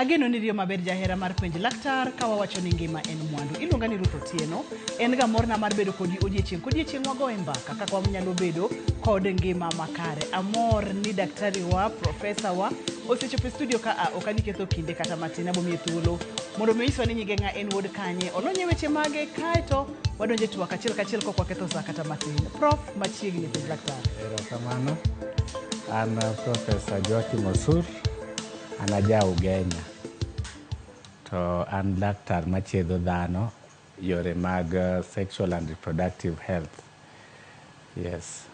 Ageno ni riyo maber jahera mar Penj Laktar ka wawacho ni ngima en mwandu. Iluonga ni Ruth Otieno. En ga morna mar bedo kodi odiechieng' kodiechieng' wagoye mbaka kaka wanyalo bedo kod ngima makare. Amor ni daktari wa, profesa wa osechopo e studio ka a ok adhi ketho kinde kata matin abomiye thuolo mondo mi onyiswa ni nyinge ng'a en wuod kanye olony e weche mage kaeto wadonjo e twak achiel kachiel kok waketho sa kata matin. Prof machiegni Penj Laktar. Erokamano. An Professor Joachim Osur, an aja Ugenya. To an laktar machiedho dhano yore mag sexual and reproductive health. Yes.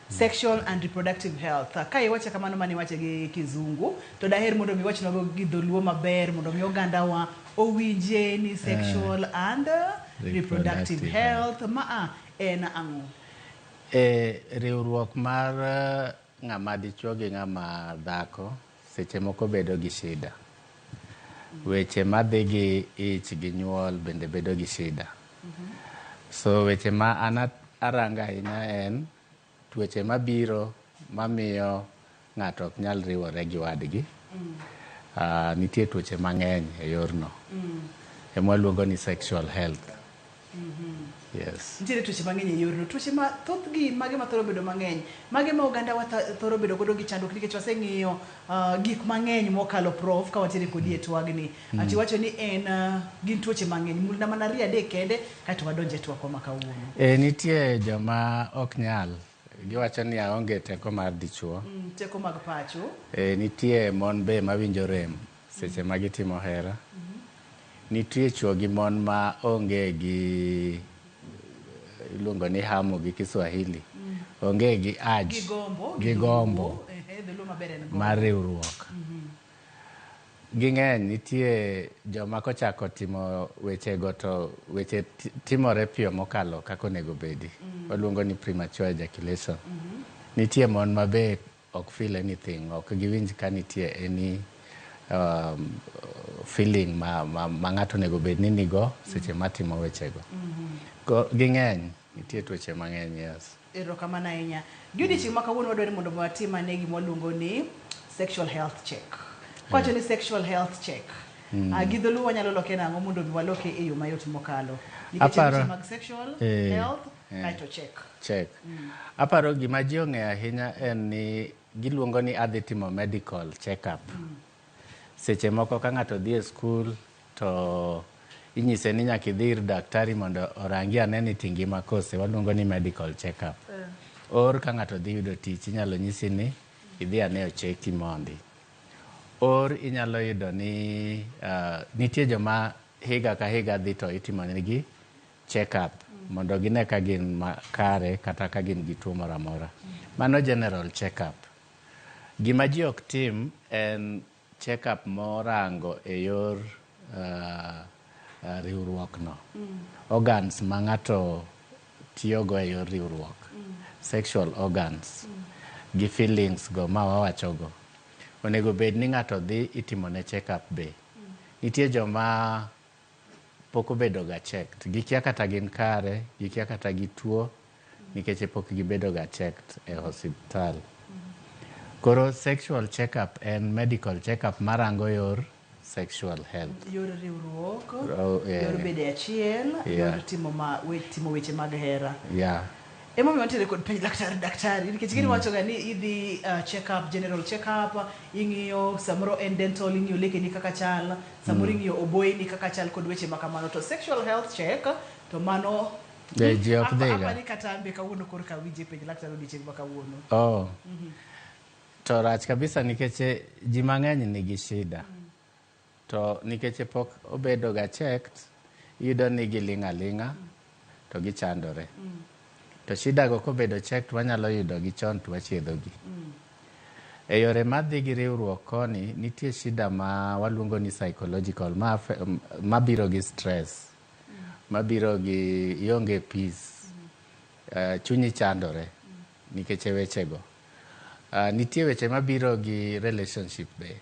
Sexual and reproductive health. Ka iwache kamano mane iwache gi kizungu, to daher mondo mi iwachnwago gi dholuo maber mondo mi ogandawa owinje ni sexual and reproductive Reproductive health maa en ang'o? E riwruok mar ng'ama dichuo gi ng'ama dhako seche moko bedo gi shida. Weche madhi gi ich gi nyuol bende bedo gi shida. So weche ma an arango ahinya en tuoche mabiro mamiyo ng'ato ok nyal riwore gi wadgi. Nitie tuoche mang'eny e yorno. Ema waluongo ni sexual health. Yes. Nitiere tuoche mang'eny e yorno. Tuoche ma thothgi mage ma thoro bedo mang'eny? Mage ma oganda wa thoro bedo godo gi chandruok nikech waseng'iyo gik mang'eny mokalo prof ka wantiere kodi e twagni. Ati iwacho ni en gin tuoche mang'eny. Mulna mana ariyo adek kende kaeto wadonj e twakwa ma kawuono. E, nitie joma ok nyal. Giwacho ni aonge teko mar dichuo. Teko mag pacho. E, nitie mon be mawinjo rem seche ma gitimo hera. Nitie chuo gi mon ma onge gi iluongo ni hamu gi Kiswahili. Onge gi urge. Gi gombo. Gi gombo Ehe, dholuo maber en gombo. mar riwruok. Ging'eny nitie joma kochako timo wechego to weche timore piyo mokalo kaka onego bedi. Waluongo ni premature ejaculation. Nitie mon ma be ok feel anything, ok giwinj ka nitie any feeling ma ng'ato onego bed ni nigo seche matimo wechego. Ging'eny, nitie tuoche mang'eny, yes. Erokamano ahinya. Gi odiechieng' ma kawuono wadwaro ni mondo watim ane gima waluongo ni sexual health check. Kwacho ni sexual health check, gi dholuo wanyalo loke nang'o mondo mi waloke e yo mayot mokalo? Nikech en weche mag sexual health kaeto check. Check. Aparo gima ji ong'eyo ahinya en ni giluongo ni adhi timo medical check up. Seche moko ka ng'ato dhi e skul to inyise ni nyaka idhi ir daktari mondo orangi ane ni to ingima kose, waluongo ni medical check up. Or ka ng'ato dhi yudo tich inyalo nyisi ni idhi ane ocheki mondi. Or inyalo yudo ni nitie joma higa ka higa dhi to itimonegi check up mondo gine ka gin kare kata ka gin gi tuo moro amora. Mano general check up. Gima ji ok tim en check up morango e yor riwruok no. Organs ma ng'ato tiyogo e yor riwruok. Sexual organs. Gi feelings go ma wawachogo. Onego bed ni ng'ato dhi itimone check up be. Nitie joma pok obedo ga checked. Gikia kata gin kare, gikia kata gituo, nikech pok gibedo ga checked e osiptal. Koro sexual check up en medical check up marango yor sexual health. Yor riwruok, Oh, yeah. yor bedo e achiel, yor timo weche mag hera. Emomiyo wantiere kod penj laktar daktari nikech gini wacho ga ni idhi check up, general check up, ing'iyo samoro en dental, ing'iyo lekeni kaka chal, samoro ing'iyo oboyeni kaka chal kod weche ma kamano. To sexual health check to mano Be ji ok dhiga. Apa ni kata an be kawuono korka awinje penj laktar odiochieng' ma kawuono. Oh. To rach kabisa nikech ji mang'eny nigi shida. To nikech pok obedo ga checked, iyudo ni giling' aling'a to gichandore. To shida go kobedo checked wanyalo yudo gi chon to wachiedho gi. E yore madhi gi riwruok koni, nitie shida ma waluongo ni psychological mabiro gi stress, mabiro gi ionge peace, chunyi chandore nikech e wechego. Nitie weche mabiro gi relationship be.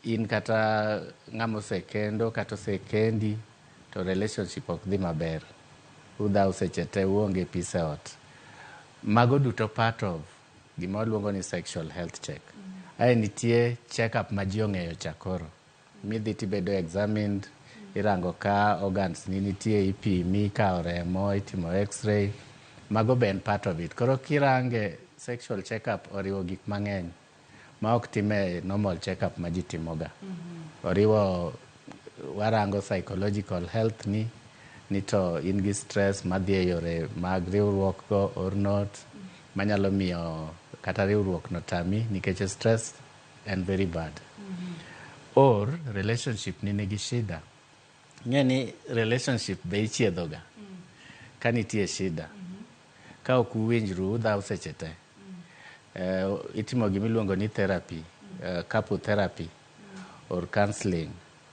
In kata ng'ama osekendo kata osekendi to relationship ok dhi maber. Udhaw seche te uonge peace e ot. Mago duto part of gima waluongo ni sexual health check. Ae nitie check up ma ji ong'eyo cha koro. Midhi tibedo examined, irango ka organs ni nitie, ipimi, ikawo remo, itimo x-ray. Mago be en part of it. Koro kirange sexual check up oriwo gik mang'eny ma ok time normal check up ma ji timoga. Oriwo warango psychological health ni, ni to in gi stress madhi e yore mag riwruok go or not, manyalo miyo kata riwruok no tami nikech stress en very bad. Or relationship ni nigi shida. Ing'e ni relationship be ichiedho ga ka nitie shida. Ka ok uwinjru udhaw seche te. Itimo gimiluongo ni therapy, couple therapy or counseling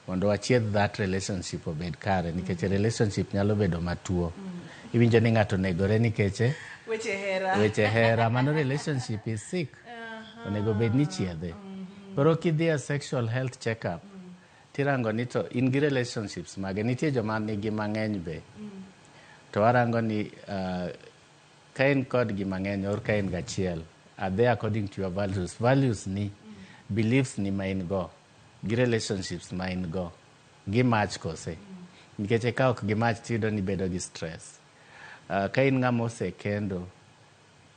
mondo wachiedh that relationship obed kare nikech relationship nyalo bedo matuo. Iwinjo ni ng'ato negore nikech weche hera. Weche hera mano relationship is sick. Onego bed ni ichiedhe. Koro kidhi e sexual health check up tirango ni to in gi relationships mage nitie joma nigi mang'eny be to warango ni ka in kodgi mang'eny or ka in gachiel are they according to your values values ni beliefs ni ma in go gi relationships ma in go gi match kose nikech ka ok gi match tiyudo ni bedo gi stress ka in ng'ama osekendo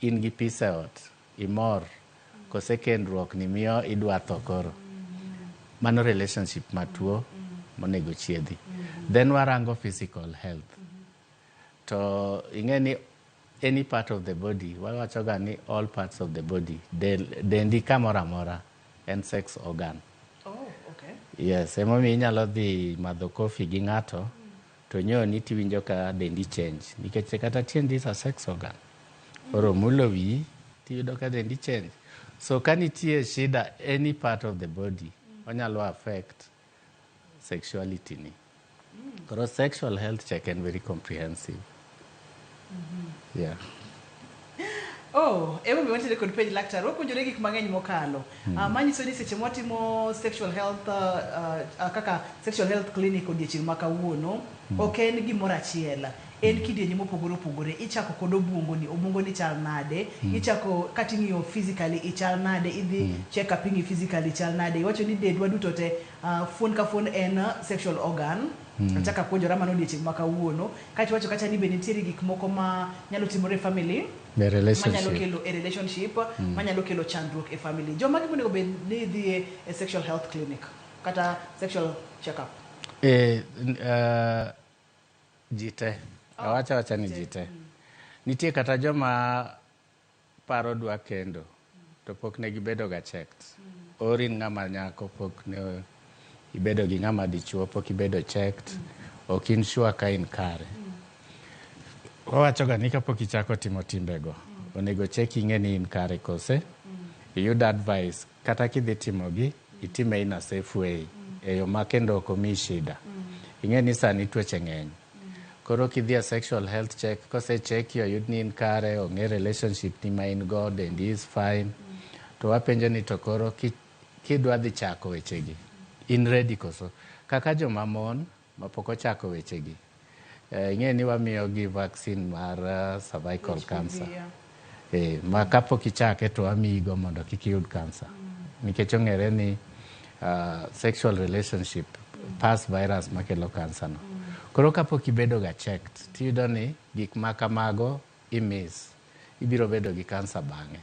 in gi peace e ot imor kose kendruok ni miyo idwa tho koro mano relationship matuo monego chiedhi then warango physical health to ing'e ni any part of the body wawacho ga ni all parts of the body del, dendi kamoro amora en sex organ Oh, okay. yes emomiyo inyalo dhi madho kofi gi ng'ato to nyoni tiwinjo ka dendi change nikech kata tiendi is a sex organ koro mulo wiyi tiyudo ka dendi change so ka nitie shida any part of the body onyalo affect sexuality ni koro sexual health check en very comprehensive yeah Oh, emomiyo wantiere kod penj laktar. Wapuonjore gik mang'eny mokalo. Manyiso ni seche mwatimo sexual health kaka sexual health clinic odiechieng' ma kawuono, ok en gimoro achiel. En kidienje mopogore opogore. Ichako kod obwongoni, obwongoni chal nade? Ichako kata ing'iyo physically ichal nade? Idhi check up ing'i physically ichal nade? Iwacho ni dendwa duto te fuon ka fuon en sexual organ. Achako apuonjora mano odiechieng' ma kawuono. Kaeto iwacho kacha ni be nitiere gik moko ma nyalo timore e family. The manyalo relationship kelo e relationship manyalo kelo chandruok e family joma gi monego bed ni dhi e sexual health clinic kata sexual check up ji te awacho awacha ni ji te nitie kata joma paro dwa kendo to pok ne gibedo ga checked or in ng'ama nyako pok ne ibedo gi ng'ama dichuo pok ibedo checked ok in sure ka in kare wawacho ga ni kapok ichako timo timbego onego check ing'e ni in kare kose iyud advice kata kidhi timogi itime in a safe way e yo ma kendo ok omiyi shida ing'e ni sani tuoche ng'eny koro kidhi e sexual health check kosecheki oyud ni in kare ong'e relationship ni ma in go dendi is fine to wapenjo ni to koro kidwa dhi chako wechegi in ready koso kaka joma mon mapok ochako wechegi ing'e ni wamiyogi vaccine mar cervical cancer ma kapok ichake to wamiyigo mondo kik iyud cancer nikech ong'ere ni sexual relationship pass virus makelo cancer no koro kapok ibedo ga checked tiyudo ni gik ma kamago imiss ibiro bedo gi cancer bang'e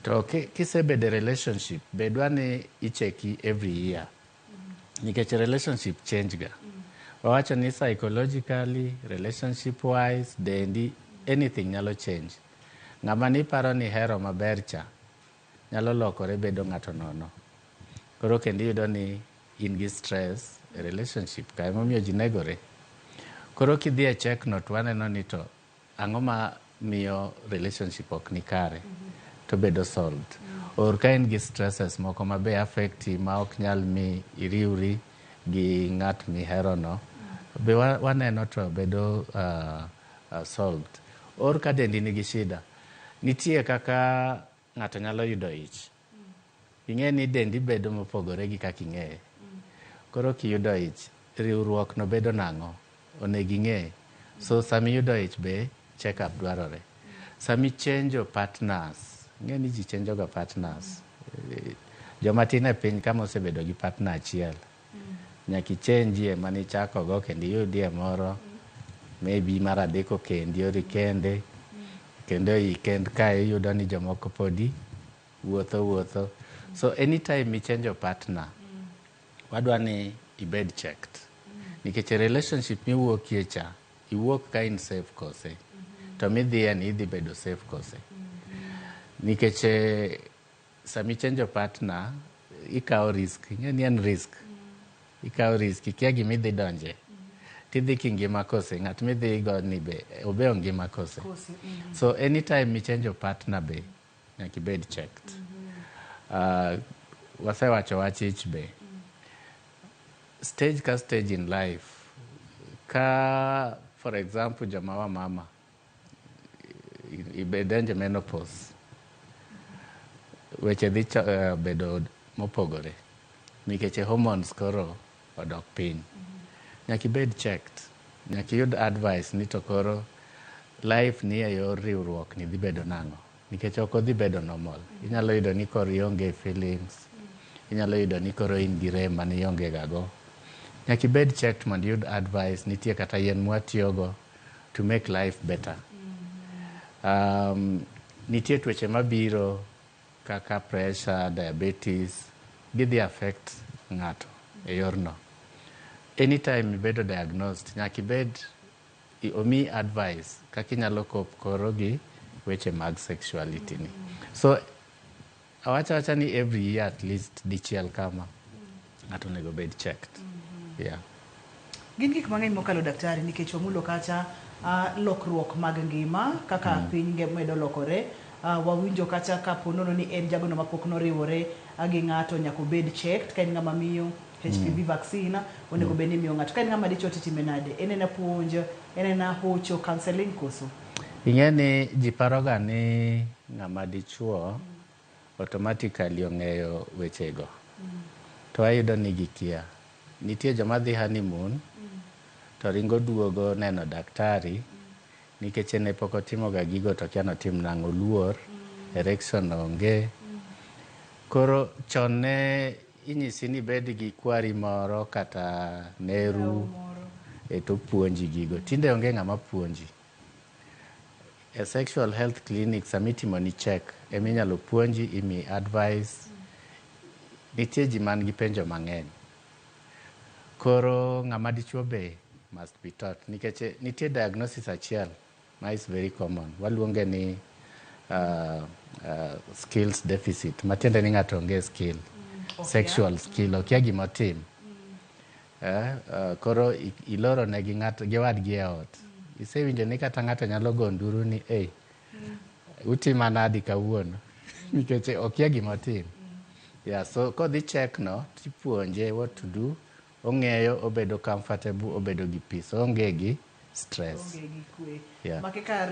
to kisebedo e relationship bedwa ni icheki every year nikech relationship change ga wawacho ni psychologically relationship wise dendi anything nyalo change ng'ama niparo ni hero maber cha nyalo lokore bedo ng'ato nono koro kendo iyudo ni in gi stress e relationship ka emomiyo ji negore koro kidhi e check no to waneno ni to ang'o ma miyo relationship ok ni kare to bedo solved or ka in gi stresses moko ma be affecti ma ok nyal mi iriwri gi ng'at miherono be waneno to bedo solved or ka dendi nigi shida nitie kaka ng'ato nyalo yudo ich ing'e ni dendi bedo mopogore gi kaka ing'eye koro kiyudo ich riwruok no bedo nang'o onego ing'e so sama iyudo ich be check up dwarore sama ichenjo partners ing'e ni ji chenjo ga partners Joma tin e piny kama osebedo gi partner achiel, nyaka ichenjie manichako go kendo iyudie moro, maybe mar adek okendi ori kende kendo ei kend kae iyudo ni jomoko podi wuotho wuotho. So anytime michenjo partner, wadwa ni ibed checked, nikech e relationship miwuokie cha, iwuok ka in safe kose, to midhiye ni idhi bedo safe kose? Nikech sama ichenjo partner, ikawo risk. Ing'e ni en risk, ikawo risk, ikia gima idhi donje, tidhi kingima kose ng'at midhi go ni be obe ongima kose. Kose. So anytime michenjo partner be nyaka ibed checked. Wasewacho wach ich be. Stage ka stage in life, ka for example joma wa mama ibedonjo menopause, weche dhi bedo mopogore nikech hormones koro odok piny. Nyaka ibed checked, nyaka iyud advice ni to koro life ni e yor riwruok ni dhi bedo nang'o, nikech ok odhi bedo normal. Inyalo yudo ni koro ionge feelings, inyalo yudo ni koro in gi rem mane ionge ga go. Nyaka ibed checked mondo iyud advice. Nitie kata yien mwatiyogo to make life better. Nitie tuoche mabiro kaka pressure, diabetes, gidhi affect ng'ato e yorno. Anytime ibedo diagnosed, nyaka ibed omiyi advice kaka inyalo cope koro gi weche mag sexuality ni. So awacho awacha ni every year, at least dichiel kama, ng'ato onego bed checked, yeah. Gin gik mang'eny mokalo, daktari, nikech wamulo kata lokruok mag ngima kaka piny medo lokore. Wawinjo kata kapo nono ni en jagono mapok noriwore gi ng'ato, nyaka obed checked. Ka en ng'ama miyo, HPV vaccine onego bed ni imiyo ng'ato. Ka en ng'ama dichuo, titime nade? En ena puonj, en ena hocho, counseling koso? Ing'e ni ji paroga ni ng'ama dichuo automatically ong'eyo wechego, to wayudo ni gikia. Nitie joma dhi honeymoon to ringo duogo neno daktari nikech en pok otimoga gigo, to kia notim nang'o, oluor, erection onge. Koro chon ne inyisi ni ibed gi kwari moro kata neru e to puonji gigo. Tinde onge ng'ama puonji. E sexual health clinic, sama itimoni check eminyalo puonji, imi advice. Nitie ji man gi penjo mang'eny. Koro ng'ama dichuo be must be taught, nikech nitie diagnosis achiel ma is very common, waluonge ni skills deficit, matiende ni ng'ato onge skill, sexual skill, okia gima otim. Koro iloro ne gi ng'ato gi wadgi e ot. Isewinjo ni kata ng'ato nyalo go nduru ni, "Ei, utima nadi kawuono?" nikech okia gima otim. Yeah, so kodhi check no, tipuonje what to do, ong'eyo, obedo comfortable, obedo gi peace, oonge gi stress. Onge gi kwe. Yeah. Maki kar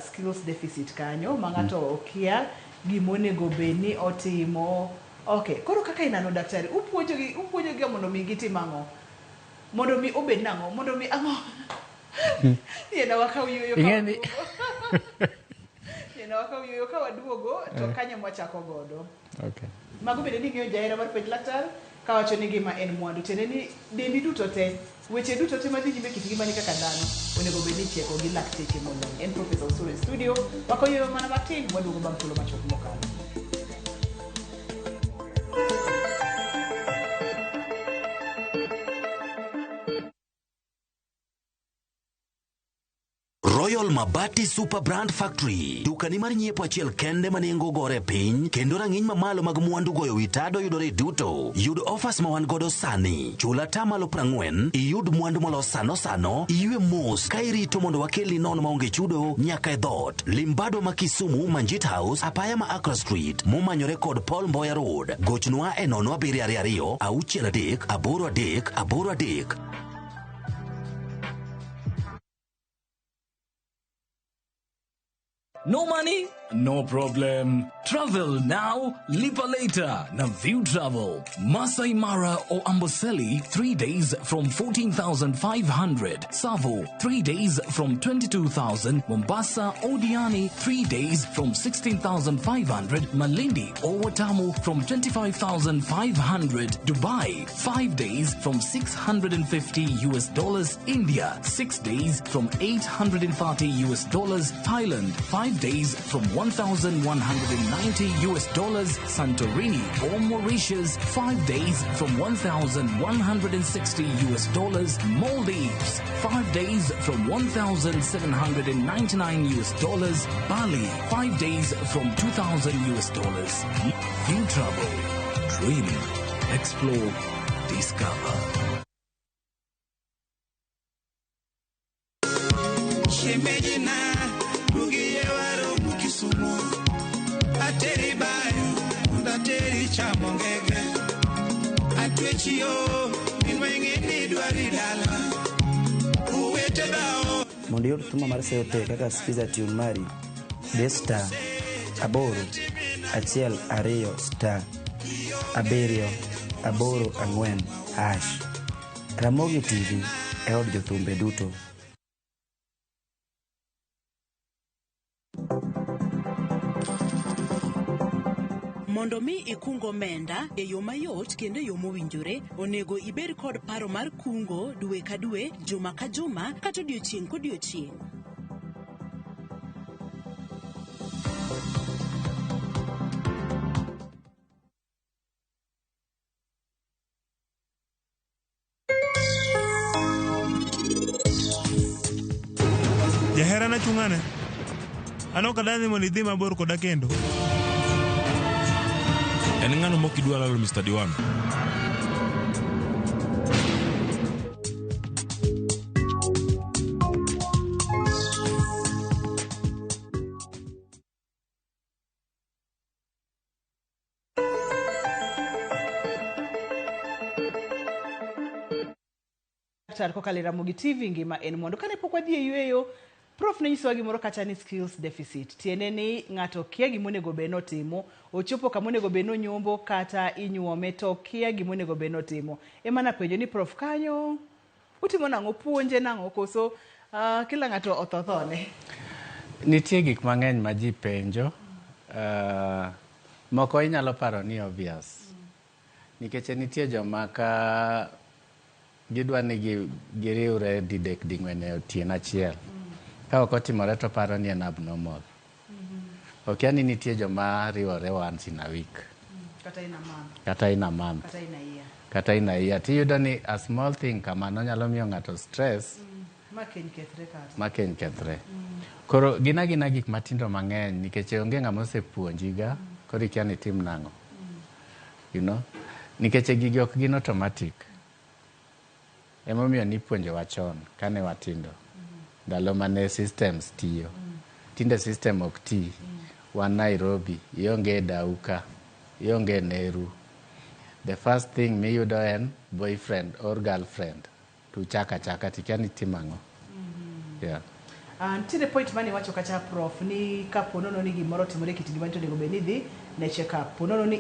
skills deficit kanyo ma ng'ato okia gimonego bed ni otimo. Okay, koro kaka inano, daktari, upuonjogi mondo mi gitim ang'o, mondo mi obed nang'o, mondo mi ang'o? Yiena wakaw yueyo ka Ing'e ni waduogo. Yiena wakaw yueyo, ka waduogo to kanyo mwachako godo. Okay. Mago bende ni ng'eyo jahera mar Penj Laktar kawacho ni ngima en mwandu, tiende ni dendi duto te, weche duto te madhi nyime kit ngimani kaka dhano onego bed ni icheko gi lakteche molony. En Profesa Osuru e studio. Wakoyueyo mana matin, waduogo bang' thuolo machuok mokalo. Royal Mabati Super Brand Factory, dukani mar nyiepo achiel kende ma nengo gore piny kendo rang'iny mamalo mag mwandu goyo wi tado yudore duto. Yud offers ma wan godo sani. Chul atamalo 40, iyud mwandu molos sano sano, iywe mos ka irito mondo wakelni nono maonge chudo nyaka e dhoot. Limbado ma Kisumu, Manjit House, apaya ma Accra Street, momanyore kod Paul Mboya Road. Gochnwa e 0722 63 83 83. No money? No problem. Travel now, lipa later. Na View Travel. Masai Mara or Amboseli, 3 days from 14,500. Savo, 3 days from 22,000. Mombasa or Diani, 3 days from 16,500. Malindi or Watamu from 25,500. Dubai, 5 days from 650 US dollars. India, 6 days from 830 US dollars. Thailand, 5 days from 1,190 US dollars. Santorini or Mauritius, 5 days from 1,160 US dollars. Maldives, 5 days from 1,799 US dollars. Bali, 5 days from 2,000 US dollars. View Travel. Dream, explore, discover. Shemejina bugiye waro mukisumu ateri bayo ndateri chamongege atwechiyo minwenge dwari dala uwete bao. Mondo iyud thuma mar Seyo Pay kaka Skiza tune mari, de star 8 1 2 star 7 8 4 hash. Ramogi TV e od jothumbe duto. Mondo mi ikung omenda e yo mayot kendo e yo mowinjore, onego ibed kod paro mar kungo dwe ka dwe, juma ka juma, kata odiochieng' kodiochieng'. Jaherana chung'ane. An ok adadhi mondo idhi mabor koda kendo. En ng'ano mok idwa lalo Mr. Diwan? Laktar kokalo e Ramogi TV ngima en mwandu. Kane pok wadhi e yueyo, Prof ne nyisowa gimoro kacha ni skills deficit. Tiende ni ng'ato kia gimonego bed notimo, ochopo kama onego bed nonyombo kata inyuome to kia gimonego bed notimo. Ema napenjo ni Prof kanyo utimo nang'o, puonje nang'o koso kila ng'ato otho thone? Nitie gik mang'eny ma ji penjo. Moko inyalo paro ni obvious. Nikech nitie joma ka gidwa ni giriwre didek ding'wen e otieno achiel. Ka ok otimore to paro ni en abnormal. Okia ni nitie joma riwore once in a week. Kata in a month. Kata in a month. Kata in a year. Kata in a year. Tiyudo ni a small thing kamano nyalo miyo ng'ato stress. Ma keny kethre kata. Ma keny kethre. Koro gin agina gik matindo mang'eny nikech onge ng'ama osepuonjiga, koro ikia ni itim nang'o. You know? Nikech gigi ok gin automatic. Emomiyo nipuonjowa chon kane watindo. Ndalo mane systems tiyo. Tinde system ok ti. Wan Nairobi, ionge dauka, ionge neru. The first thing miyudo en boyfriend or girlfriend. To chaka chaka tikia ni timo ang'o. Yeah. Nitiere point mane iwacho kacha Prof ni kapo nono ni gimoro otimore e kit ngimani to onego bed ni idhi ne check up. Po nono ni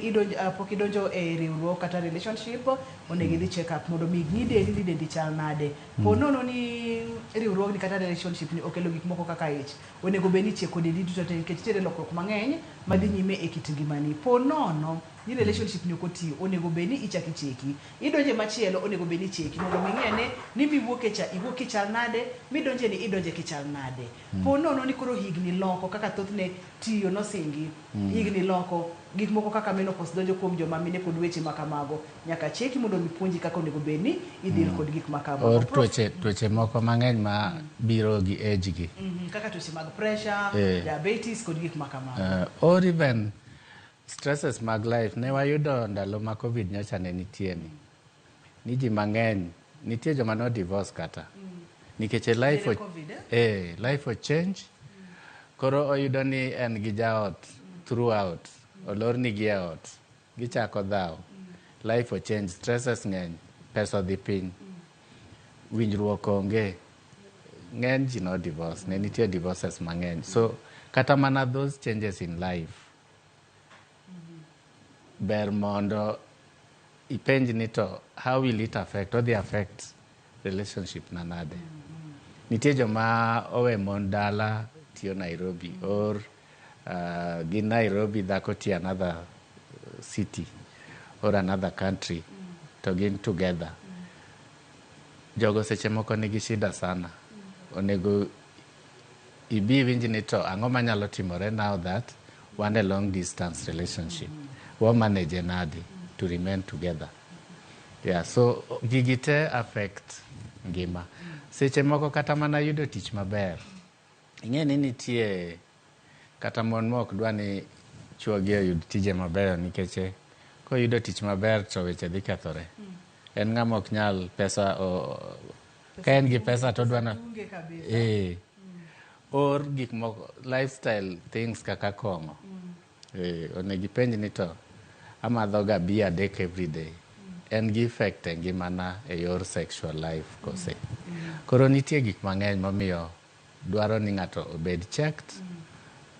pok idonjo e riwruok kata relationship, onego idhi check up mondo mi ng'i dendi ni dendi chal nade. Po nono ni riwruogni kata relationship ni okelo gik moko kaka ich, onego bed ni icheko dendi duto te nikech nitiere lokruok mang'eny madhi nyime e kit ngimani. Po nono ni relationship ni ok otiyo, onego bed ni ichako icheki. Idonje machielo onego bed ni icheki mondo mi ing'e ane ni miwuoke cha iwuok kichal nade, midonje ni idonje kichal nade. Po nono ni koro higni loko kaka thothne tiyo nosingi, higni loko, gik moko kaka menopause donjo kuom joma mine kod weche ma kamago. Nyaka cheki mondo mi puonji kaka onego bed ni idhir kod gik ma kamago. Or tuoche moko mang'eny ma biro gi age gi. Kaka tuoche mag pressure, diabetes kod gik ma kamago. Or even stresses mag life ne wayudo ndalo ma COVID nyocha ne nitie ni. Ni ji mang'eny, nitie joma no divorce kata. Nikech life Diere COVID, eh? Life o change. Koro oyudo ni en gi jaot throughout. Olorni gi e ot. Gichako dhaw. Life o change, stresses ng'eny, pesa odhi piny. Winjruok onge. Ng'eny ji no divorce, ne nitie divorces mang'eny. So kata mana those changes in life, ber mondo ipenj ni to how will it affect, odhi affect relationship na nade. Nitie joma owe mon dala tiyo Nairobi or gin Nairobi, dhako tiyo another city or another country to gin together. Jogo seche moko nigi shida sana. Onego ibi iwinj ni to ang'o manyalo timore now that wan e long distance relationship. Wa manage nade to remain together. Yeah, so gigi te affect ngima. Seche moko kata mana yudo tich maber. Ing'e ni nitie kata mon ma ok dwa ni chuogi oyud tije mabeyo nikech koyudo tich maber to weche dhi kethore. En ng'ama ok nyal pesa o, ka en gi pesa to odwa na Tunge kabisa. Or gik moko, lifestyle things kaka kong'o. Onego ipenj ni to amadho ga bia 3 every day. En gi effect e ngimana e yor sexual life kose. Koro nitie gik mang'eny momiyo dwaro ni ng'ato obed checked,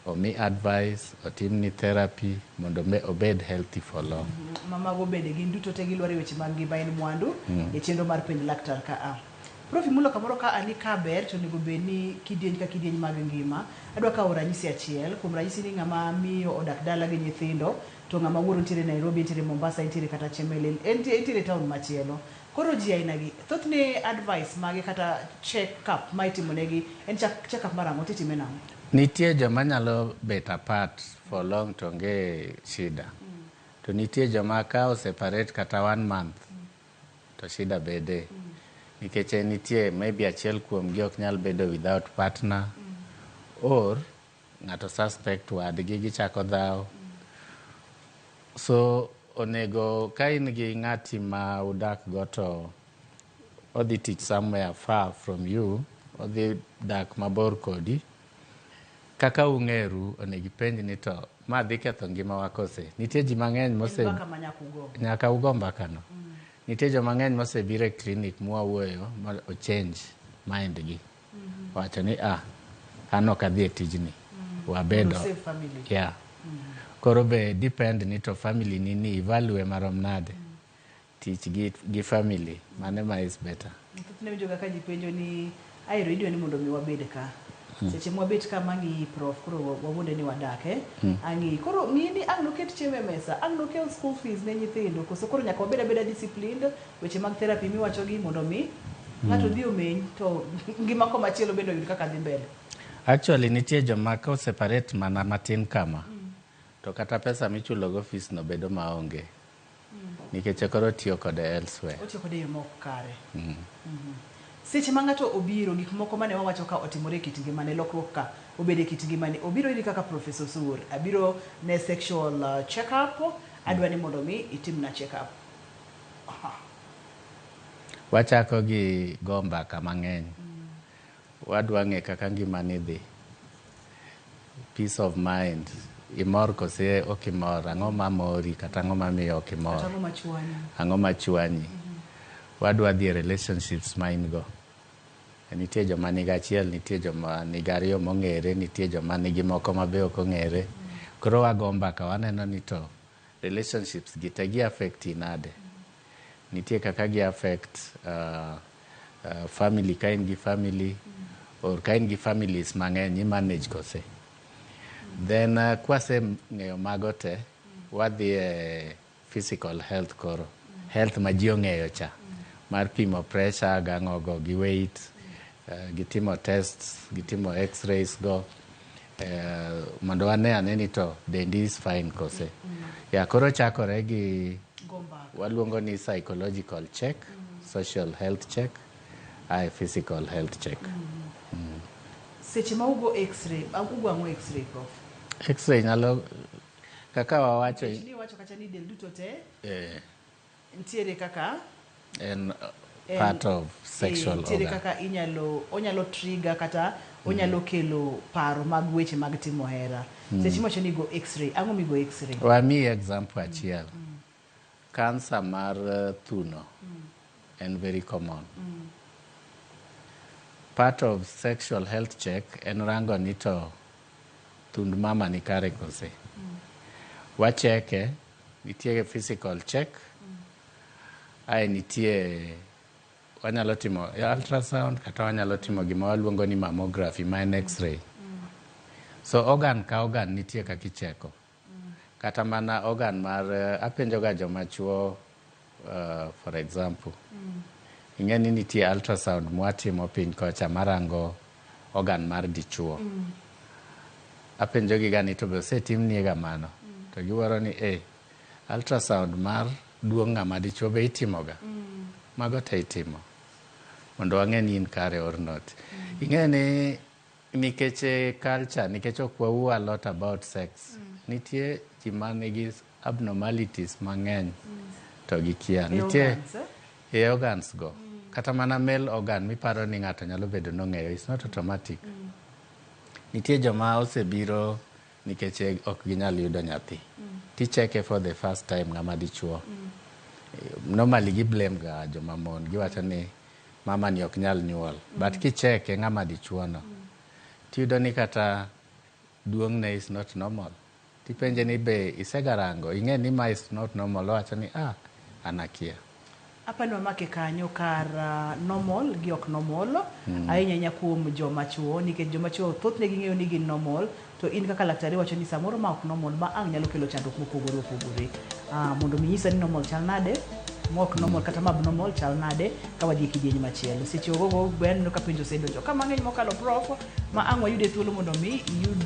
omi advice, otimni therapy mondo obed healthy for long. Ma mago bende gin duto te gilwaro e weche mag ngima en mwandu e chenro mar Penj Laktar ka a. Prof imulo kamoro ka ani ka ber to onego bed ni kidieny ka kidieny mag ngima. Adwa kawo ranyisi achiel. Kuom ranyisi ni ng'ama miyo odak dala gi nyithindo to ng'ama wuoro nitiere Nairobi, nitiere Mombasa, nitiere kata Chemelil, entiere town machielo. Koro ji aina gi, thothne advice mage kata check up ma itimonegi en check up mar ang'o titime nang'o? Nitie joma nyalo bet apart for long to onge shida. To nitie joma ka o separate kata one month to shida bede. Nikech nitie maybe achiel kuomgi ok nyal bedo without partner or ng'ato suspect wadgi gichako dhaw. So onego ka in gi ng'ati ma udak go to odhi tich somewhere far from you, odhi dak mabor kodi. Kaka ung'eru, onego ipenj ni to ma dhi ketho ngimawa kose. Nitie ji mang'eny mose En mbaka ma nyaka ugo. Nyaka ugo mbaka no. Nitie joma ng'eny mosebiro e clinic mwawuoyo ma o change mind gi. Wacho ni an ok adhi e tijni. Wabedo. Mondo save family. Yeah. Koro be depend ni to family ni value marom nade. Tich gi family, mano ma is better. Thothne winjo ga ka ji penjo ni aero idwa ni mondo mi wabed ka. Seche mwabet ka mang'i prof koro wawuonde ni wadak Ang'i. Koro ng'i ni ang' noket chiemo e mesa, ang' nokel school fees ne nyithindo, koso koro nyaka wabed abeda disciplined, weche mag therapy miwacho gi mondo mi ng'ato dhi omeny to ngima komachielo bende oyud kaka dhi mbele. Actually nitie joma ka separate mana matin kama to kata pesa michulo go fees no bedo maonge. Nikech koro tiyo kode elsewhere. Otiyo kode e yo mok kare. Seche ma ng'ato obiro, gik moko mane wawacho ka otimore e kit ngimane, lokruok ka obedo e kit ngimane, obiro iri kaka Professor Osur, abiro ne sexual check up, adwa ni mondo mi itimna check up. Wachako gi go mbaka mang'eny. Wadwa ng'e kaka ngimani dhi. Peace of mind. Imor kose ok imor? Ang'o mamori kata ang'o mamiyo ok imor? Kata ang'o machwanyi? Ang'o machwanyi? Wadwa dhi e relationships ma in go. Nitie joma nigi achiel, nitie joma nigi ariyo mong'ere, nitie joma nigi moko ma be ok ong'ere. Koro wago mbaka waneno ni to relationships gi te gi affect nade. Nitie kaka gi affect family ka in gi family or ka in gi families mang'eny i manage kose. Then kwase ng'eyo mago te, wadhi e physical health koro. Health ma ji ong'eyo cha. Mar pimo pressure gang'o go gi weight, gitimo tests, gitimo x-rays go. Mondo wane ane ni to dendi is fine kose. Ya koro chakore gi waluongo ni psychological check, social health check, ae physical health check. Seche ma ugo x-ray, ugo ang'o x-ray prof? X-ray nyalo kaka wawacho Ni wacho kacha ni del duto te nitiere kaka en part of sexual nitiere organ. Kaka inyalo onyalo trigger kata onyalo kelo paro mag weche mag timo hera. Seche miwacho ni go x-ray, ang'o migo x-ray? Wamiyi example achiel. Cancer mar thuno en very common. Part of sexual health check en rango ni to thund mama ni kare kose. Wacheke, nitie physical check, ae nitie wanyalo timo ultrasound kata wanyalo timo gima waluongo ni mammography ma en x-ray. So organ ka organ nitie kaka icheko. Kata mana organ mar apenjo ga joma chuo for example. Ing'e ni nitie ultrasound mwatimo piny kocha marango organ mar dichuo. Apenjo gi ga ni to be osetimnie ga mano. To giwuoro ni ultrasound mar duong' ng'ama dichuo be itimoga. Mago te itimo mondo wang'e ni in kare or not. Ing'e ni nikech culture, nikech ok wawuo a lot about sex, nitie ji manigi abnormalities mang'eny to gikia. Nitie e organs go. Kata mana male organ miparo ni ng'ato nyalo bedo nong'eyo, it's not automatic. Nitie joma osebiro nikech ok ginyal yudo nyathi. Ticheke for the first time ng'ama dichuo. Normally gi blame ga joma mon, giwacho ni mama ni ok nyal nyuol. But kicheke ng'ama dichuo no, tiyudo ni kata duong'ne is not normal. Tipenje ni be isegarango, ing'e ni ma is not normal, owacho ni an akia. Apani wamake kanyo kar normal gi ok normal, ahinya ahinya kuom joma chuo, nikech joma chuo thothne ging'eyo ni gin normal, to in kaka laktar iwacho ni samoro ma ok normal ma ang' nyalo kelo chandruok mopogore opogore. Mondo mi nyisa ni normal chal nade, ma ok normal kata ma abnormal chal nade, ka wadhi e kidieny machielo. Seche ogogo aneno ka penjo osedonjo ka mang'eny mokalo prof, ma ang' wayude thuolo mondo mi iyud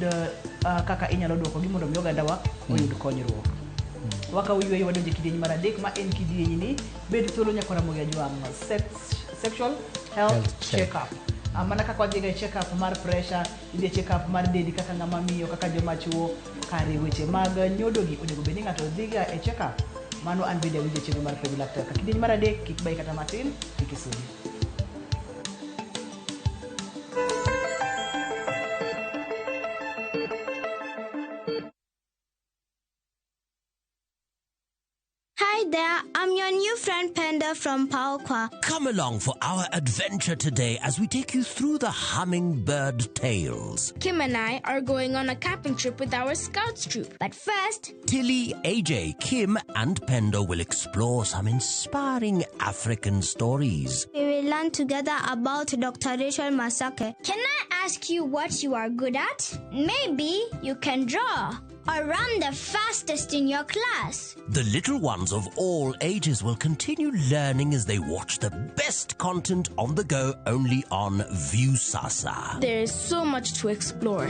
kaka inyalo duokogi mondo mi ogandawa oyud konyruok. Wakawo yweyo wadonjo e kidieny mar adek ma en kidieny ni bed thuolo nyaka Ramogi Ajwang' sexual health check up. Mana kaka wadhiga e check up mar pressure, idhi e check up mar dendi kaka ng'ama miyo, kaka joma chuo, kare weche mag nyodo gi onego bed ni ng'ato dhiga e check up. Mano an bende awinjo chenro mar penj laktar. Ka kidieny mar adek kik bayi kata matin, kik isudi. Hi there, I'm your new friend Penda from Palqua. Come along for our adventure today as we take you through the hummingbird tales. Kim and I are going on a camping trip with our scouts troop. But first, Tilly, AJ, Kim and Pendo will explore some inspiring African stories. We will learn together about Dr. Rachel Masake. Can I ask you what you are good at? Maybe you can draw or run the fastest in your class. The little ones of all ages will continue learning as they watch the best content on the go only on Viusasa. There is so much to explore.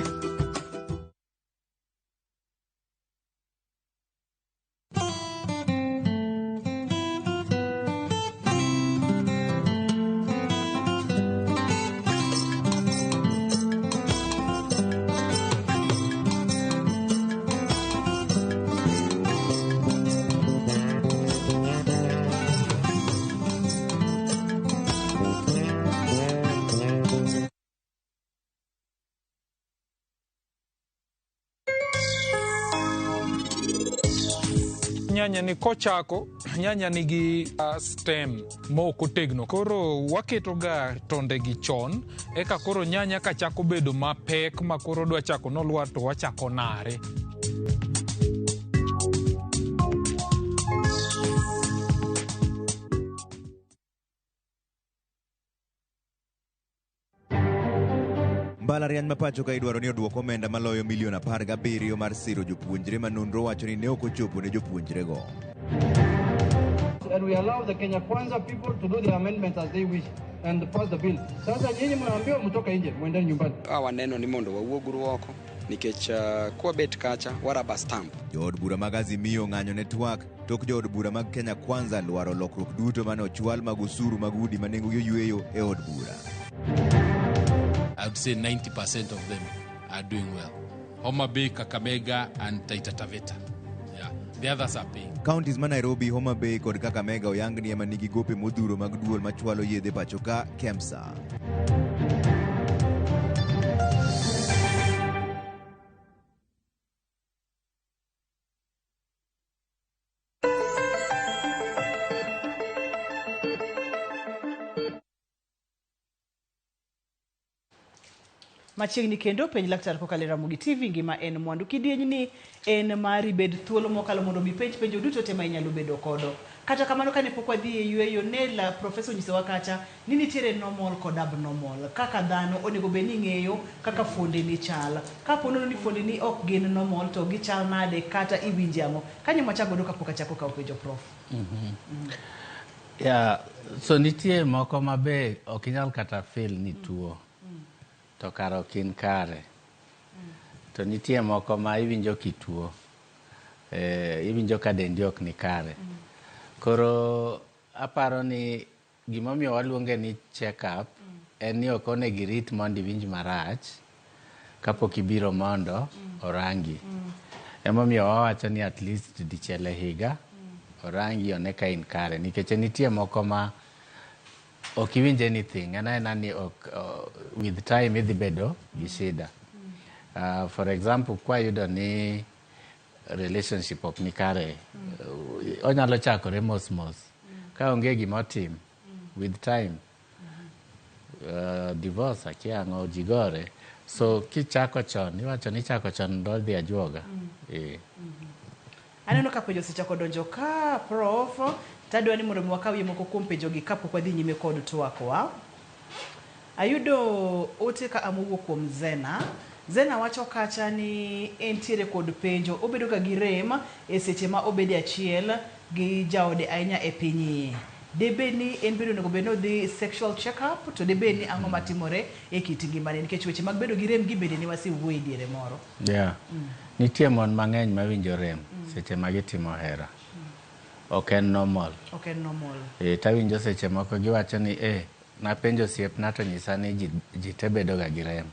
Nyanya ni kochako, nyanya nigi stem mok otegno. Koro waketo ga tonde gi chon, eka koro nyanya kachako bedo mapek ma koro dwa chako nolwar to wachako nare. Mbalariany ma pacho ka idwaro ni oduok omenda maloyo milion 17 mar siro jopuonjre ma nonro wacho ni ne ok ochopo ne jopuonjrego. And we allow the Kenya Kwanza people to do the amendments as they wish and pass the bill. Sasa nyinyi mnaambiwa mtoke nje, mwende nyumbani. Hawa neno ni mondo wawuog oko nikech kwabet kacha waraba stamp. Jood bura mag Azimio ng'anyo ne twak tok jood bura mag Kenya Kwanza lwaro lokruok duto mane ochwal mag osuru mag udi ma nengogi oyweyo e od bura. I would say 90% of them are doing well. Homa Bay, Kakamega, and Taita Taveta. Yeah, the others are paying. Counties ma Nairobi, Homa Bay kod Kakamega oyang ni ema nigi gope modhuro mag duol machwalo yedhe pacho ka KEMSA. Machiegni kendo penj laktar kokalo e Ramogi TV ngima en mwandu. Kidieny ni en mari bed thuolo mokalo mondo mi penj penjo duto te ma inyalo bedo kodo. Kata kamano kane pok wadhi e yueyo ne la profesa onyisowa kacha ni nitiere normal kod abnormal. Kaka dhano onego bed ni ing'eyo kaka fuondeni chal. Kapo nono ni fuondeni ok gin normal to gichal nade kata iwinje ang'o. Kanyo mwachak godo kapok achako kawo penjo prof. Yeah, so nitie moko ma be ok inyal kata feel ni tuo. To kara ok in kare. To nitie moko ma iwinjo kituo. Iwinjo ka dendi ok ni kare. Koro aparo ni gimomiyo waluonge ni check up en ni ok onego irit mondo iwinj marach kapok ibiro mondo orangi. Emomiyo wawacho ni at least dichiel e higa orangi one ka in kare nikech nitie moko ma ok iwinj anything en aena ni ok with time idhi bedo gi shida. For example kwayudo ni relationship ok ni kare onyalo chakore mos mos ka onge gima otim with time divorce akia ang'o ji gore so kichako chon iwacho ni chako chon dhodhi ajuoga. Aneno ka penjo osechako donjo ka prof tadwa ni mondo mi wakawie moko kuom penjogi kapok wadhi nyime kod twakwa. Ayudo ote ka mowuok kuom Zena. Zena wacho kacha ni entiere kod penjo obedo ga gi rem e seche ma obede achiel gi jaode ahinya e piny iye. Debed ni en bende onego bed ni odhi sexual check up to debed ni ang'o matimore e kit ngimane nikech weche mag bedo gi rem gi bende ne wasewuoye e diere moro. Yeah. Nitie mon mang'eny mawinjo rem seche ma gitimo hera. Ok en normal. Ok en normal. Tawinjo seche moko giwacho ni napenjo osiepna to nyisa ni ji te bedo ga gi rem.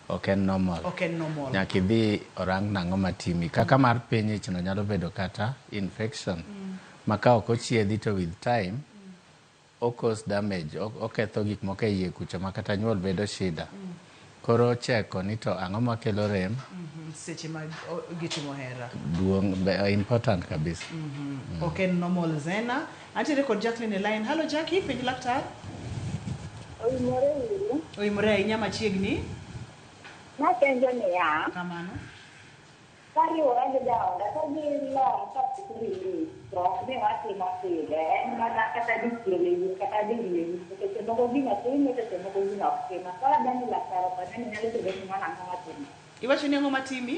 Ok en normal. Ok en normal. Nyaka idhi orang nang'o matimi. Kaka mar piny ich no nyalo bedo kata infection. Ma ka ok ochiedhi to with time o cause damage, oketho gik moko e iye kucho ma kata nyuol bedo shida. Koro cheko ni to ang'o makelo rem. Seche ma gitimo hera. Duong' important kabisa. Ok en normal Zena. Antiere kod Jacqueline e line. Hello Jackie, penj laktar. Oimore uru. Oimore ahinya machiegni. Napenjo niya. Kamano. Kariwora gi jaoda to gilong kapok release to ok ni watimo pile en mana kata dichiel e wik kata diriyo e wik seche moko gino time seche moko gino ok time. Koro adwa ni laktar okonya ni nyalo bedo ni mano ang'o matime. Iwacho ni ang'o matimi?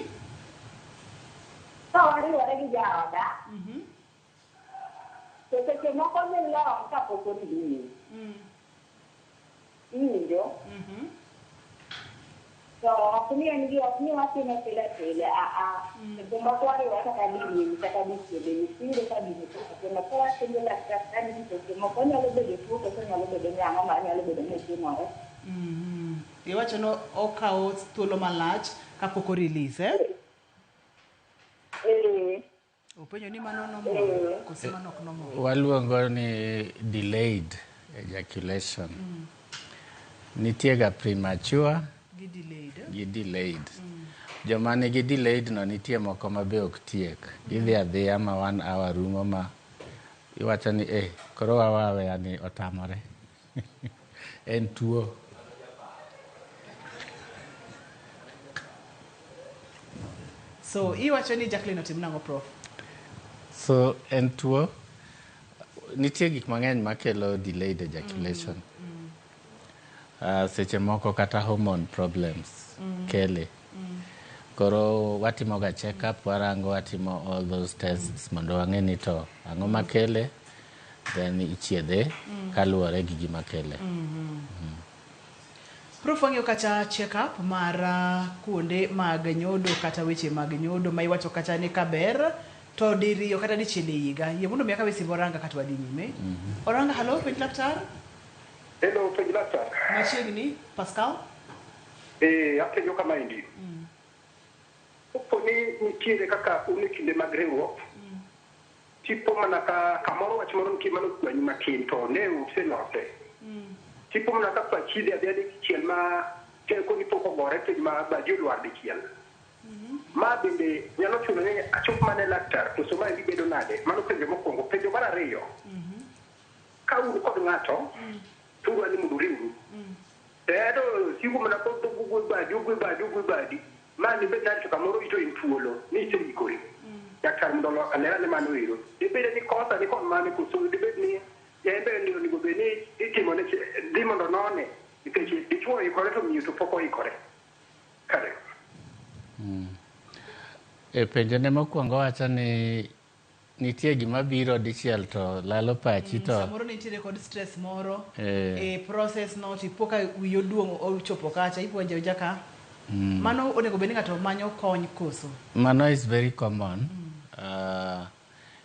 Ka wariwore gi jaoda to seche moko gilong kapok o release. Iwinjo? To ok ni en gi ok ni watime pile pile seche moko wariwore kata diriyo e wik kata dichiel e wik iyudo ka gino pok otimo. Koro apenjo laktar ni seche moko nyalo bedo tuo koso nyalo bedo ni ang'o ma nyalo bedo ni timore. Iwacho ni okawo thuolo malach kapok o release eh? Openjo ni mano normal koso mano ok normal? Waluongo ni delayed ejaculation. Nitie ga premature Gi delayed. gi delayed. Joma nigi delayed no nitie moko ma be ok tiek. Gidhi adhiya ma 1 hour rumo ma iwacho ni koro waweya ni otamore. En tuo. So iwacho ni Jacqueline otim nang'o prof? So en tuo. Nitie gik mang'eny makelo delayed ejaculation. Seche moko kata hormone problems kele. Koro watimo ga check up, warango, watimo all those tests mondo wang'e ni to ang'o makele, then ichiedhe kaluwore gi gima kele. Prof wang'iyo kacha check up mar kuonde mag nyodo kata weche mag nyodo ma iwacho kacha ni kaber to diriyo kata dichiel e higa. Yie mondo mi akawe simb Oranga kata wadhi nyime. Oranga, hello, penj laktar. Hello, penj laktar. Machiegni, Pascal. Apenjo kamaendi. Kapo ni nitiere kaka un e kinde mag riwruok, tipo mana ka kamoro wach moro nitie mano kwanyi matin to ne uselose. Tipo mana ka pachi dhi adhiya dichiel ma teko ni pok ogore piny ma baji olwar dichiel. Ma bende nyalo chuno ni achop mana e laktar koso maendi bedo nade? Mano penjo mokwongo. Penjo mar ariyo, ka un kod ng'ato, to udwa ni mondo uriwru. To singo mana kod Ogwe badi, ogwe badi, ogwe badi. Ma ni bed nade to kamoro ito in thuolo, ni iseikori. Daktar mondo olera ne mano ero. Dibed ni kosa ni kon mane koso dibed ni en be ni onego bed ni itimo ne dhi mondo none nikech dichuo oikore to miyo to pok oikore. Kare. E penjone mokwongo wacho ni nitie gima biro dichiel to lalo pachi to Samoro nitiere kod stress moro Eh. e process no tipo ka wiyi oduong' ochopo kacha ipuonjo awinja ka mano onego bed ni ng'ato manyo kony koso Mano is very common.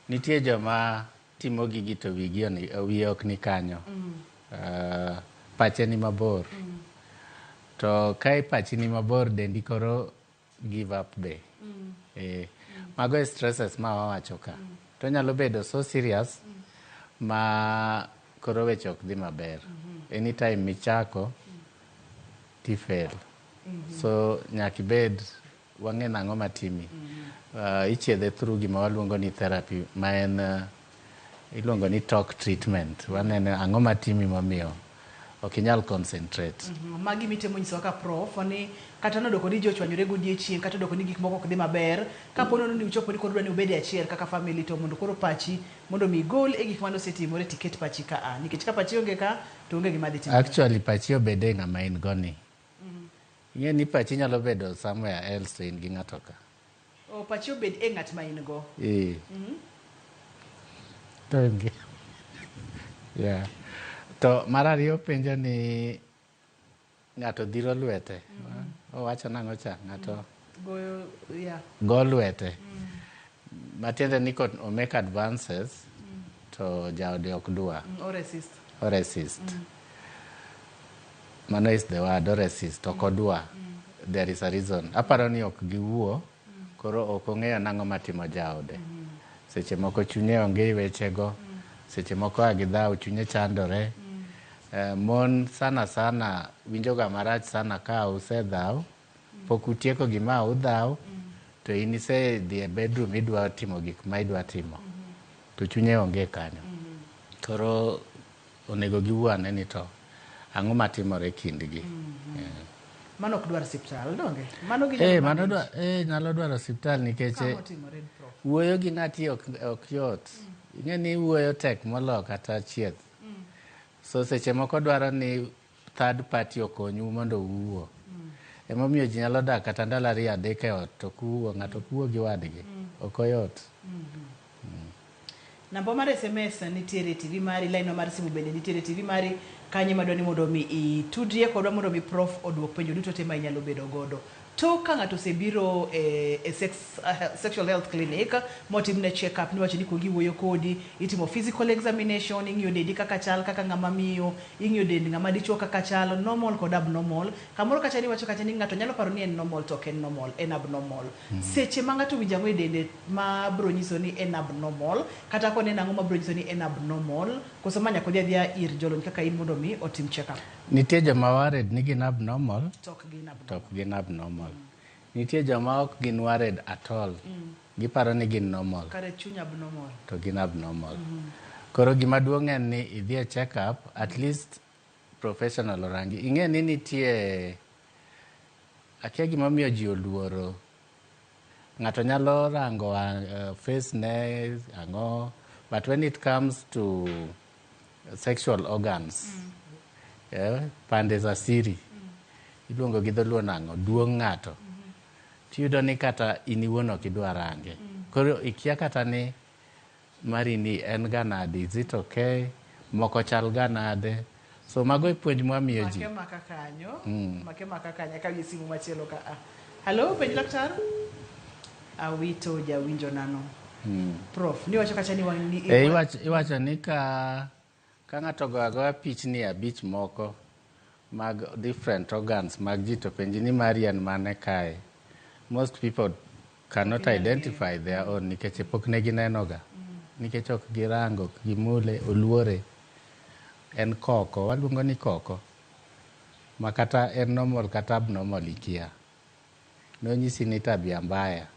Nitie joma timo gigi to wigi wiye ok ni kanyo. Pache ni mabor. To ka pachi ni mabor dendi koro give up be. Mago e stresses ma wawacho ka. To nyalo bedo so serious ma koro weche ok dhi maber. Anytime michako ti fail. So nyaka ibed wang'e nang'o matimi. Ichiedhe through gima waluongo ni therapy ma en iluongo ni talk treatment. Waneno ang'o matimi momiyo ok inyal concentrate. Magi mitemo nyisowa ka prof ni kata nodoko ni ji ochwanyore godiechieng' kata odoko ni gik moko ok dhi maber kapo nono ni uchopo ni koro udwa ni ubed e achiel kaka family to mondo koro pachi mondo mi igol e gik mane osetimore tiket pachi ka a nikech ka pachi onge ka to onge gima dhi timore. Actually pachi obede ng'ama in go ni. Ing'e ni pachi nyalo bedo somewhere else to in gi ng'ato ka. O pachi obed e ng'at ma in go. Eh. To onge. Yeah. To mar ariyo penjo ni ng'ato dhiro lwete. Owacho nang'o cha? Ng'ato Goyo yeah. go lwete. Matiende ni ko o make advances to jaode ok dwa. O resist. O resist. Mano is the word, o resist, ok odwa. There is a reason. Aparo ni ok giwuo, koro ok ong'eyo nang'o matimo jaode. Seche moko chunye onge e wechego, seche moko a gidhaw chunye chandore. Mon sana sana winjo ga marach sana ka usedhaw, pok utieko gima udhaw, to in isedhi e bedroom idwa timo gik ma idwa timo. To chunye onge kanyo. Koro onego giwuo ane ni to ang'o matimore kindgi. Yeah. Mano ok dwar osiptal donge? Mano ginyalo Eh, mano manage. nyalo dwaro osiptal nikech Kama otimore prof. wuoyo gi ng'ati ok yot. Ing'e ni wuoyo tek moloyo kata chieth. So seche moko dwaro ni third party okonyu mondo uwuo. Emomiyo ji nyalo dak kata ndalo 2 3 e ot to ok uwuo, ng'ato ok wuo gi wadgi. Ok oyot. Namba mar SMS nitiere e TV mari, line mar simu bende nitiere e TV mari. Kanyo ema dwani mondo mi itudrie kodwa mondo mi prof oduok penjo duto te ma inyalo bedo godo. Tok ka ng'ato osebiro e sexual health clinic motimne check up niwacho ni kuongo iwuoyo kodi, itimo physical examination, ing'iyo dendi kaka chal kaka ng'ama miyo, ing'iyo dend ng'ama dichuo kaka chal, normal kod abnormal. Kamoro kacha niwacho kacha ni ng'ato nyalo paro ni en normal to ok en normal, en abnormal. Seche ma ng'ato winjo ang'o e dende ma bro nyiso ni en abnormal, kata koneno ang'o ma bro nyiso ni en abnormal, koso ma nyaka odhi adhiya ir jolony kaka in mondo mi otim check up. Nitie joma worried ni gin abnormal To ok gin abnormal. to ok gin abnormal. Nitie joma ok gin worried at all. Giparo ni gin normal Kare chuny abnormal. to gin abnormal. Koro gima duong' en ni idhi e check up, at least professional orangi. Ing'e ni nitie akia gimomiyo ji oluoro. Ng'ato nyalo rango face ne ang'o, but when it comes to sexual organs, pande za siri, iluongo gi dholuo nang'o, duong' ng'ato. Tiyudo ni kata in iwuon ok idwa range. Koro ikia kata ni mari ni en ga nade, is it okay? Moko chal ga nade? So mago e puonj mwamiyo ji. Make maka kanyo. Make maka kanyo. Akaw gi simu machielo ka a. Hello, penj laktar. Awito jawinjo nano. Prof, niwacho kacha ni wang' ni E, iwacho ni ka ng'ato ogoyo agoya pichni 5 moko mag different organs mag ji to penji ni mari en mane kae. Most people cannot identify their own nikech pok ne gineno ga. Nikech ok girango, ok gimule, oluore. En koko, waluongo ni koko. Ma kata en normal kata abnormal ikia. Nonyisi ni tabia mbaya.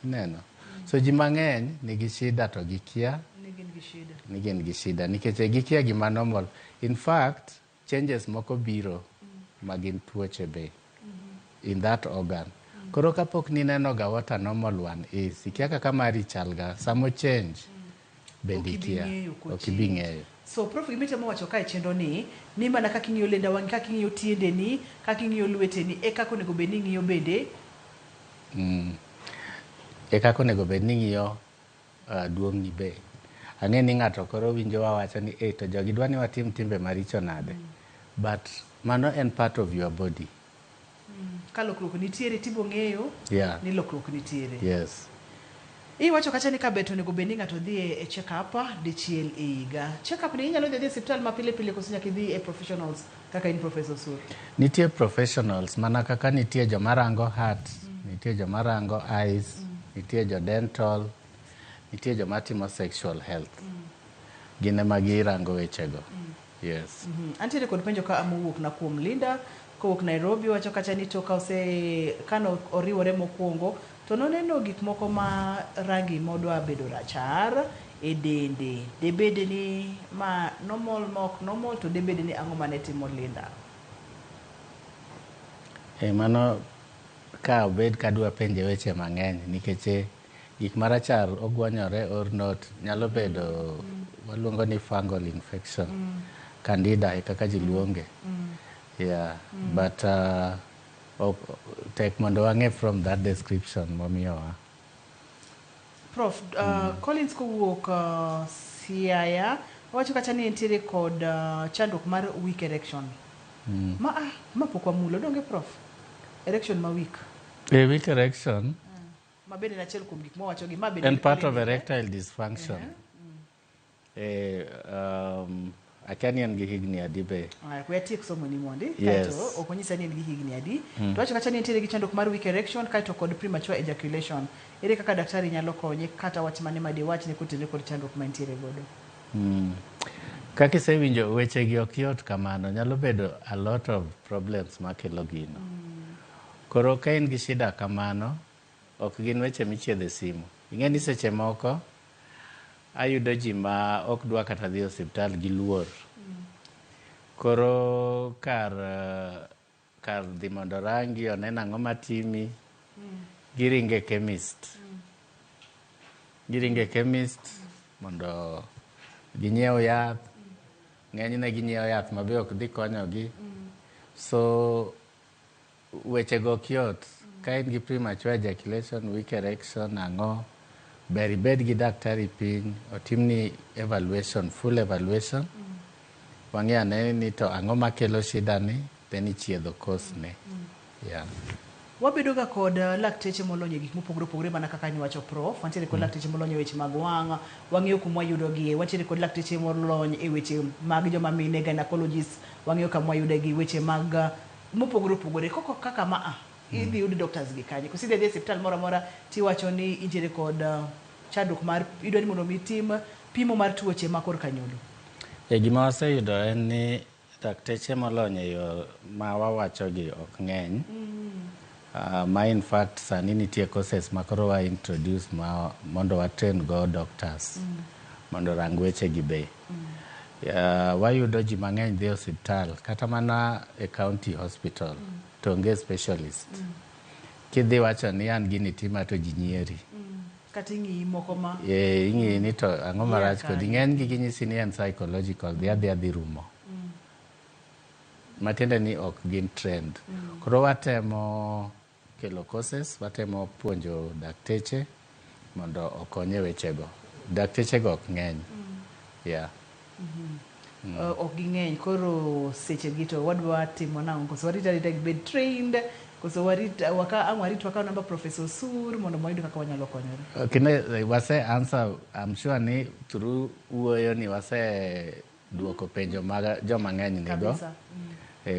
Ineno? So ji mang'eny nigi shida to gikia ni gin gi shida. Ni gin gi shida nikech gikia gima normal. In fact, changes moko biro ma gin tuoche be. in that organ. Koro kapok nineno ga what a normal one is, ikia kaka mari chal ga, samo change bende Ok ibi ikia. ng'eyo Ok ibi kochange. ng'eyo. So prof gima itemo wacho kae chendo ni ni mana kaka ing'iyo lenda wang'i, kaka ing'iyo tiendeni, kaka ing'iyo lweteni, e kaka onego bed ni ing'iyo bende E kaka onego bed ni ing'iyo duong'ni be. Ang'e ni ng'ato koro winjo wawacho ni eh, to jogi dwa ni watim timbe maricho nade. But mano en part of your body. Ka lokruok nitiere tibo ng'eyo ni lokruok nitiere. Yes. Iwacho kacha ni kabet onego bed ni ng'ato dhi e check up dichiel e higa. Check up ni inyalo dhi adhiya e osiptal ma pile pile koso nyaka idhi e professionals kaka in Professor Sur? Nitie professionals mana kaka nitie joma rango heart, nitie joma rango eyes, nitie jo dental, nitie joma timo sexual health. Gin ema girango wechego. Yes. Antiere kod penjo ka mowuok na kuom Linda kowuok Nairobi wacho kacha ni to ka ose kano oriwore mokwongo to noneno gik moko ma rangi modwa bedo rachar e dende. Debed ni ma normal ma ok normal to debed ni ang'o mane timo Linda? E mano ka obed kadwa penje weche mang'eny nikech gik marachar ogwonyore or not nyalo bedo waluongo ni fungal infection. Candida e kaka ji luonge. Yeah, but ok, tek mondo wang'e from that description momiyowa. Prof, Collins kowuok Siaya wacho kacha ni entiere kod chandruok mar weak erection. Ma pok wamulo donge prof? Erection ma weak. E weak erection Ma bende en achiel kuom gik mwawacho gi ma bende en part of erectile dysfunction. Akia ni en gi higni adi be. Aya, we atiek somo ni mondi. Yes. Kaeto ok onyisa ni en gi higni adi. To wacho kacha ni entiere gi chandruok mar weak erection kaeto kod premature ejaculation. Ere kaka daktari nyalo konye kata wach mane ma diwachne kotenore kod chandruok ma entiere godo? Kaka isewinjo wechegi ok yot kamano, nyalo bedo a lot of problems makelo gino. Koro ka in gi shida kamano, ok gin weche michiedho e simu. Ing'e ni seche moko ayudo ji ma ok dwa kata dhi e osiptal gi luor. Koro kar dhi mondo rangi onen ang'o matimi, giringo e chemist. Giringo e chemist mondo ginyiew yath. Ng'enyne ginyiewo yath ma be ok dhi konyogi. So wechego ok yot. Ka in gi premature ejaculation, weak erection, ang'o, ber ibed gi daktari piny, otimni evaluation, full evaluation. Wang'e ane ni to ang'o makelo shida ni, then ichiedho cause ne. Yeah. Wabedo ga kod lakteche molony e gik mopogore opogore mana kaka niwacho prof. Wantiere kod lakteche molony e weche mag wang', wang'eyo kuma wayudogie. Wantiere kod lakteche molony e weche mag joma mine, gynecologists, wang'eyo kama wayude weche mag mopogore opogore. Koko kaka ma a, idhi yud doctors gi kanye? Koso idhi adhiya e osiptal moro amora tiwacho ni intiere kod chandruok mar idwa ni mondo mi itim pimo mar tuoche ma korka nyodo. E gima waseyudo en ni dakteche molony e yo ma wawachogi ok ng'eny. Ma in fact sani nitie courses ma koro wa introduce ma mondo wa train go doctors mondo orang weche gi be. Wayudo ji mang'eny dhi e osiptal kata mana e county hospital to onge specialist. Kidhi wacho ni an gini tima to ji nyieri. Kata ing'iyi moko ma E, ing'iyi ni to ang'o marach kodi. kanyo. Ng'eny gi ginyisi ni en psychological, dhi adhiya dhi rumo. Matiende ni ok gin trained. Koro watemo kelo courses, watemo puonjo dakteche mondo okony e wechego. Daktechego ok ng'eny. Yeah. Ok ging'eny koro seche gi to wadwa timo nang'o koso warit arita gibed trained koso warit waka ang' warit wakaw namba Professor Osur mondo wayud kaka wanyalo konyore. Kine wase answer, I'm sure ni through wuoyo ni wase duoko penjo mag joma ng'eny nigo. Kabisa.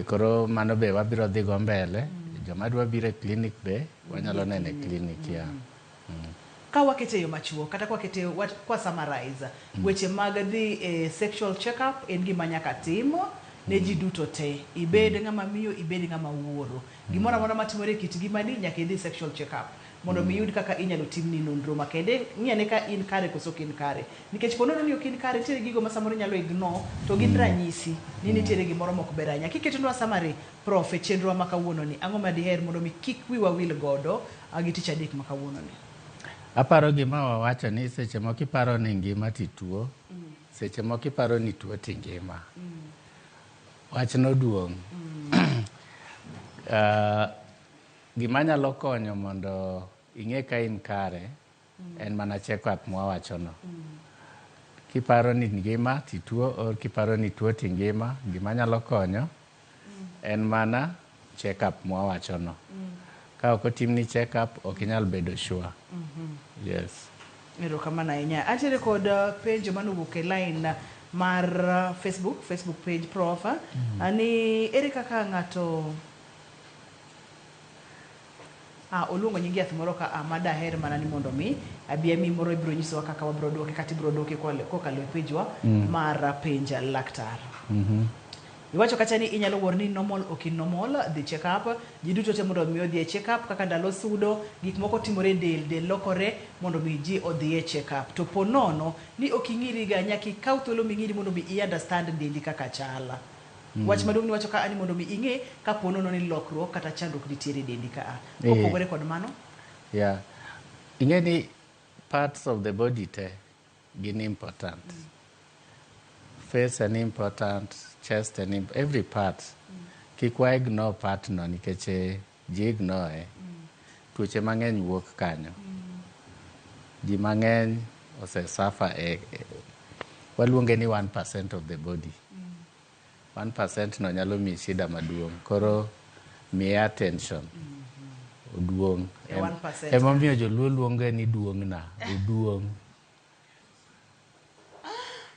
Koro mano be wabiro dhi go mbele. Joma dwa biro e clinic be wanyalo neno e clinic, yeah. Ka wakete e yo machuok kata kwakete kwa summarize weche mag dhi e sexual check up en gima nyaka tim ne ji duto te. Ibed ng'ama miyo, ibed ng'ama wuoro. Gimoro amora matimore e kit ngimani nyaka idhi sexual check up. Mondo mi iyud kaka inyalo timni nonro makende. Ng'i ane ka in kare koso ok in kare. Nikech po nono ni ok in kare, nitiere gigo ma samoro inyalo ignore to gin ranyisi ni nitiere gimoro mok ber ahinya. Kiketonwa summary, Prof, e chenrowa ma kawuono ni, ang'o ma diher mondo mi kik wiwa wil godo gi tich adek ma kawuono ni? Aparo gima wawacho ni seche moko iparo ni ngima to ituo, seche moko iparo ni tuo to ingima. Wachno duong'. Gima nyalo konyo mondo ing'e ka in kare en mana check up mwawachono. Kiparo ni ngima to ituo or kiparo ni ituo to ingima, gima nyalo konyo en mana check up mwawachono. Ka ok otimni check up, ok inyal bedo sure. Yes. Erokamano ahinya. Antiere kod penjo manowuok e line mar Facebook, Facebook page Prof. Ni ere kaka ng'ato oluongo nying yath moro ka ma daher mana ni mondo mi abi ami moro ibiro nyisowa kaka wabiro duoke kata ibiro duoke kokalo e page wa mar penj laktar. Iwacho kacha ni inyalo wuor ni normal ok in normal, dhi check up. Ji duto te mondo mi odhi e check up kaka ndalo sudo, gik moko timore e del, del lokore mondo mi ji odhi e check up. To po nono ni ok ing'iri ga, nyaka ikaw thuolo ming'iri mondo mi i understand dendi kaka chal. Wach maduong' niwacho ka ni mondo mi ing'e ka po nono ni lokruok kata chandruok nitiere e dendi ka a. Kopogore kod mano? Yeah. Ing'e ni parts of the body te gin important. Face en important, chest en every part. Kik wa ignore part no nikech ji ignore. Tuoche mang'eny wuok kanyo. Ji mang'eny ose suffer e waluonge ni 1% of the body. 1% no nyalo miyi shida maduong'. Koro miye attention. Oduong'. E 1%. Emomiyo joluo luonge ni duong'na. Oduong'.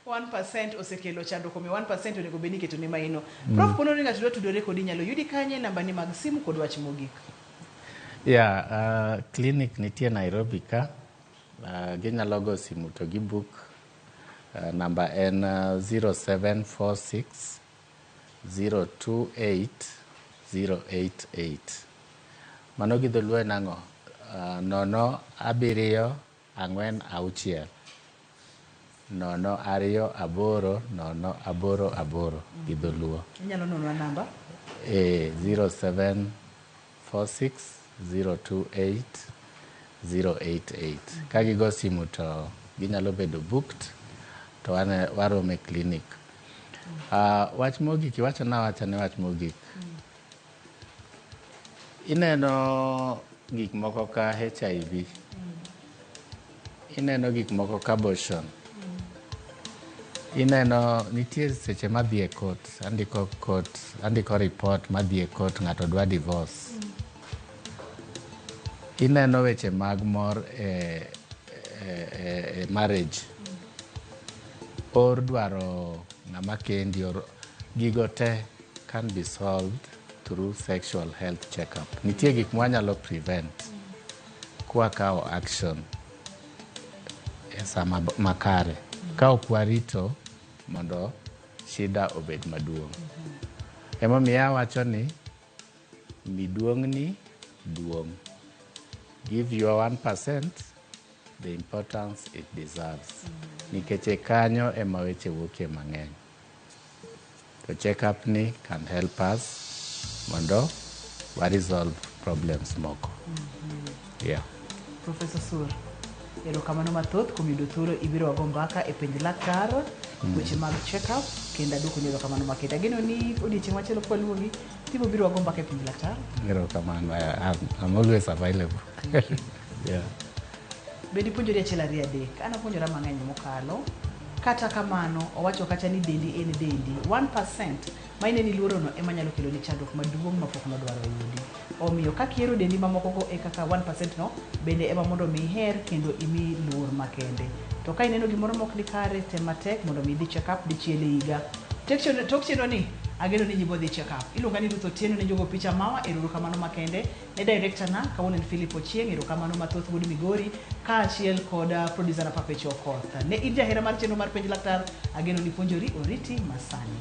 1% osekelo chandruok omiyo 1% onego bed ni iketo ne maino. Prof, po nono ni ng'ato dwa tudore kodi inyalo yudi kanye, namba ni mag simu kod wach mogik. Yeah, clinic nitie Nairobi ka. Ginyalo go simu to gi book. Namba en 0746 028 088. Mano gi dholuo en ang'o? 0746 028 088 gi dholuo. Inyalo nonwa namba? 0746 028 088. Ka gigo simu to ginyalo bedo booked to waromo e clinic. Wach mogik iwacho nawacha ni wach mogik. Ineno gik moko ka HIV. Ineno gik moko ka abortion. Ineno nitie seche madhi e court, andiko court, andiko report madhi e court ng'ato dwa divorce. Ineno weche mag mor e marriage. Or dwaro ng'ama kendi or gigo te can be solved through sexual health checkup. Nitie gik mwanyalo prevent kwakawo action e sama makare. Ka ok warito mondo shida obed maduong'. Emomiyo awacho ni mi duong'ni duong'. Give your 1% the importance it deserves. Nikech e kanyo ema weche wuokie mang'eny. To check up ni can help us mondo wa resolve problems moko. Yeah. Professor Sur, erokamano mathoth kuom yudo thuolo ibiro wago mbaka e penj laktar weche mag check up kendo aduoko ni erokamano makende. Ageno ni odiochieng' machielo kwaluongi tibiro biro wago mbaka e penj laktar. Erokamano. I'm always available. Yeah. Bende ipuonjori achiel ariyo adek. An apuonjora mang'eny mokalo. Kata kamano, owacho kacha ni dendi en dendi. 1% ma ineni iluorono ema nyalo keloni chandruok maduong' mapok nodwaro yudi. Omiyo kaka ihero dendi mamokogo e kaka 1% no bende ema mondo mi iher kendo imi luor makende. To ka ineno gimoro mok ni kare, tem matek mondo mi idhi check up dichiel e higa. Tok chenro ni, ageno ni ji dhi check up. Iluonga ni Ruth Otieno ne jogo picha mawa, erokamano makende. Ne director na, kawuono en Philip Ochieng', erokamano mathoth wuod Migori, kaachiel kod producer na Papecho Okoth. Ne in jahera mar chenro mar penj laktar, ageno ni puonjori oriti masani.